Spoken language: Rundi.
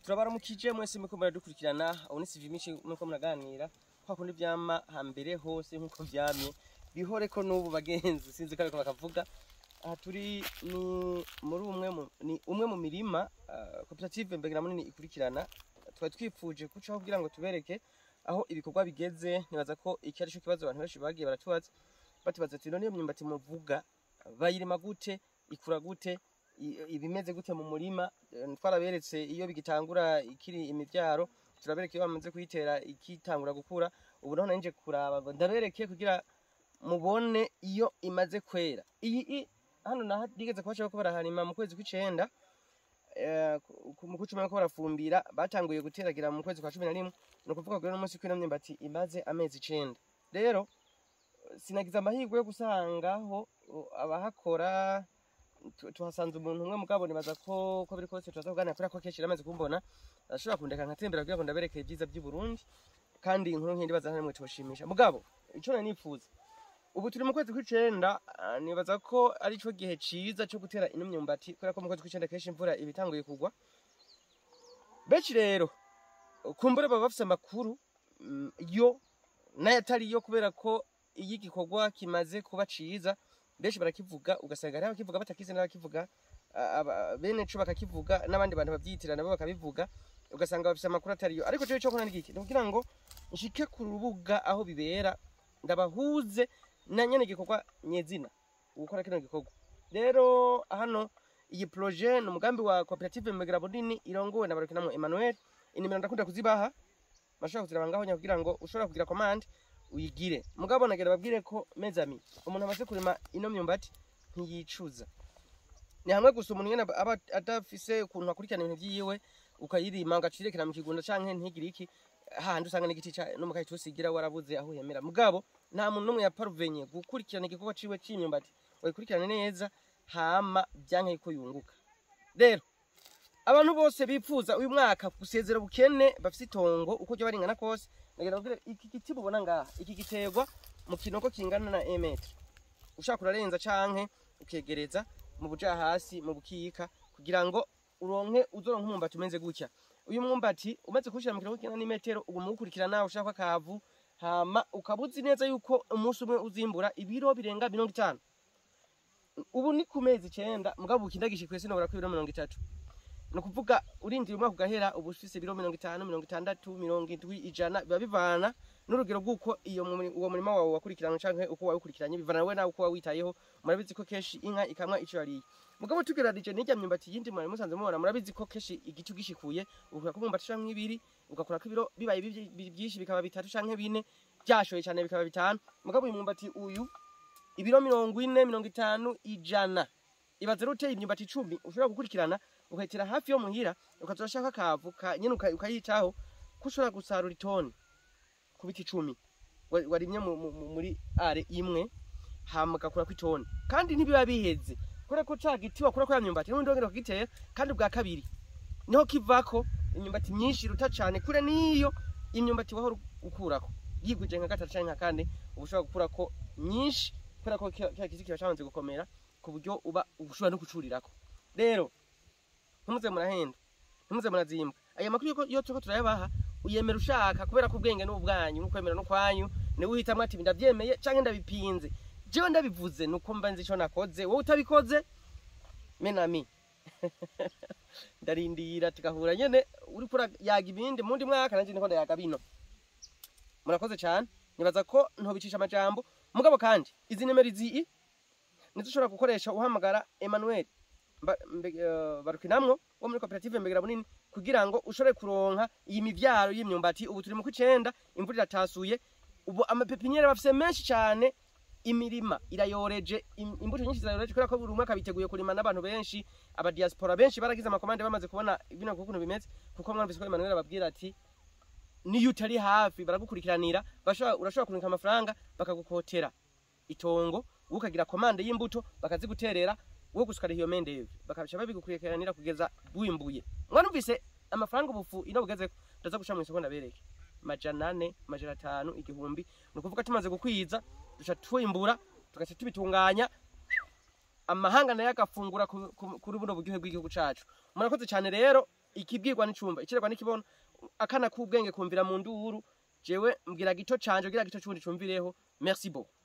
Turabaramukije mwese muriko muradukurikirana. Ubu ni Sivi muriko muraganira kwa kundi vyama hambere hose nkuko vyamye bihore ko n'ubu bagenzi sinzi ko ariko bakavuga. Aha turi ni muri umwe mu, ni umwe mu mirima koperative Mbegera Munini ikurikirana. Twari twifuje kucaho kugira ngo tubereke aho ibikorwa bigeze. Nibaza ko iki ari cyo kibazo abantu benshi bagiye baratubaza, batubaza ati none iyo myumbati muvuga bayirima gute, ikura gute, ibimeze gute mu murima? Twaraberetse iyo bigitangura ikiri imivyaro, turabereka iyo bamaze kuyitera ikitangura gukura. Ubu naho nanje kuraba ngo ndabereke kugira mubone iyo imaze kwera. Iyi hano naho nigeze kubaca ko baraharima mu kwezi kw'icenda, mu kw'icumi ko barafumbira, batanguye guteragira mu kwezi kwa 11. Ni ukuvuga ko uno munsi kw'ino myumbati imaze amezi 9. Rero sinagize amahirwe yo gusangaho abahakora, tuhasanze umuntu umwe, mugabo nibaza ko ko biri kose turaza kuganira, kubera ko kenshi yaramaze kumbona ashobora kundeka nkatembera kugira ngo ndabereke ibyiza by'i Burundi. Kandi inkuru nk'iyi ndibaza nta nimwe tubashimisha. Mugabo ico nari nifuza, ubu turi mu kwezi kw'icenda, nibaza ko ari co gihe ciza co gutera ino myumbati, kubera ko mu kwezi kw'icenda kenshi imvura iba itanguye kugwa. Benshi rero kumbure baba bafise amakuru yo n'ayatari yo, kubera ko iyo igikorwa kimaze kuba ciza benshi barakivuga, ugasanga hariho abakivuga batakizi n'abakivuga bene co bakakivuga, n'abandi bantu bavyitira nabo bakabivuga, ugasanga bafise amakuru atariyo. Ariko jewe ico nkora ni iki? Ni kugira ngo nshike ku rubuga aho bibera, ndabahuze na nyene igikorwa nyezina gukora kino gikorwa. Rero hano iyi projet ni umugambi wa koperative Mbegera Bunini irongowe na Barukinamwo Emmanuel. Inimero ndakunda kuzibaha, bashobora kuziraba ngaho nya kugira ngo ushobora kugira commande uyigire. Mugabo nagira babwire ko, mes amis, umuntu amaze kurima ino myumbati ntiyicuza. Ni hamwe gusa umuntu nyene aba adafise ukuntu akurikirana ibintu vyiwe, ukayirima ugacirekera mu kigunda canke ntigire iki, hahandi usanga n'igiti n'umukayitusi igira warabuze aho uhemera. Mugabo nta muntu n'umwe yaparuvenye gukurikirana igikorwa ciwe c'imyumbati wayikurikirane neza hama vyanke yuko yunguka. Rero abantu bose bipfuza uyu mwaka gusezera ubukene, bafise itongo uko ryo baringana kose, nagira babwire iki giti mubona ngaha, iki giterwa mu kinogo kingana na 1 metre, ushaka urarenza canke ukegereza mu buja hasi mu bukika, kugira ngo uronke uzoronke umwumbati umeze gutya. Uyu mwumbati umaze kuwushira mu kinogo kingana n'imetero, uguma uwukurikirana ushaka akavu, hama ukabuzi neza yuko umunsi umwe uzimbura ibiro birenga 50. Ubu ni ku mezi 9, mugabo ukindagishe kwese nobora ko ibiro 30. Ni ukuvuga urindira umwaka ugahera uba ufise ibiro 50, 60, 70, 100, biba bivana n'urugero rw'uko uwo murima wawe wakurikiranwe canke uko wawukurikiranye, bivana nawe nawe uko wawitayeho. Murabizi ko kenshi inka ikamwa ico yariye. Mugabo tugereranije n'irya myumbati yindi mwari musanze mubona, murabizi ko kenshi igiti ugishikuye ukurako umwumbati canke ibiri, ugakurako ibiro bibaye byinshi bikaba 3 canke 4, byashoye cane bikaba 5. Mugabo uyu mwumbati uyu ibiro 40, 50, 100. Ibaze rero uteye imyumbati 10 ushobora gukurikirana ukayitera hafi yo muhira, ukazoshaka akavu nyene ukayitaho, ko ushobora gusarura itoni ku biti 10 warimye muri are imwe, hama ugakurako itoni. Kandi ntibiba biheze, kubera ko ca giti wakurako ya myumbati n'ubundi wongera ukagitera kandi ubwa kabiri, niho kivako imyumbati myinshi iruta cane kure n'iyo imyumbati wahora ukurako yigwije nka 3 canke nka 4. Uba ushobora gukurako myinshi kubera ko kiriya giti kiba camaze gukomera ku buryo uba ushobora no gucurirako. Rero ntimuze murahenda, ntimuze murazimbwa. Aya makuru iyo turiko turayabaha uyemera ushaka, kubera ko ubwenge n'ubwanyu n'ukwemera n'ukwanyu, niwe uhitamwo ati ndavyemeye canke ndabipinze. Jewe ndabivuze nuko mba nzi ico nakoze, wowe utabikoze menami ndarindira tugahura nyene uriko urayaga ibindi mundi mwaka, nanje niko ndayaga bino. Murakoze cane, nibaza ko ntobicisha amajambo. Mugabo kandi izi nimero izi nizo ushobora gukoresha uhamagara Emmanuel Barukinamwo wo muri koperative Mbegera Bunini, kugira ngo ushobore kuronka iyi mivyaro y'imyumbati. Ubu turi mu kw'icenda, imvura iratasuye, ubu amapepiniere bafise menshi cane, imirima irayoreje, imbuto nyinshi zirayoreje, kubera ko buri umwe akabiteguye kurima n'abantu benshi, aba diaspora benshi baragize amakomande bamaze kubona bino ukuntu bimeze, kuko mwumvise ko Emmanuel ababwira ati niyo utari hafi baragukurikiranira, urashobora kurungika amafaranga bakagukotera itongo, ukagira komande y'imbuto bakaziguterera, wowe gusa iyo mendeve bakaca babigukurikiranira kugeza wimbuye. Mwarumvise amafaranga ubufu ino bugezeko, ndaza guca mu isoko ndabereke 400, 500, 1000. Ni ukuvuga tumaze gukwiza duca twimbura tugaca tubitunganya, amahanga nayo agafungura kuri buno buryohe bw'igihugu cacu. Murakoze cyane rero. Ikibwirwa n'icumba, ikiregwa n'ikibona, akana k'ubwenge kumvira mu nduru. Jewe mbwira gito canje kugira gito cundi cumvireho. Merci beaucoup.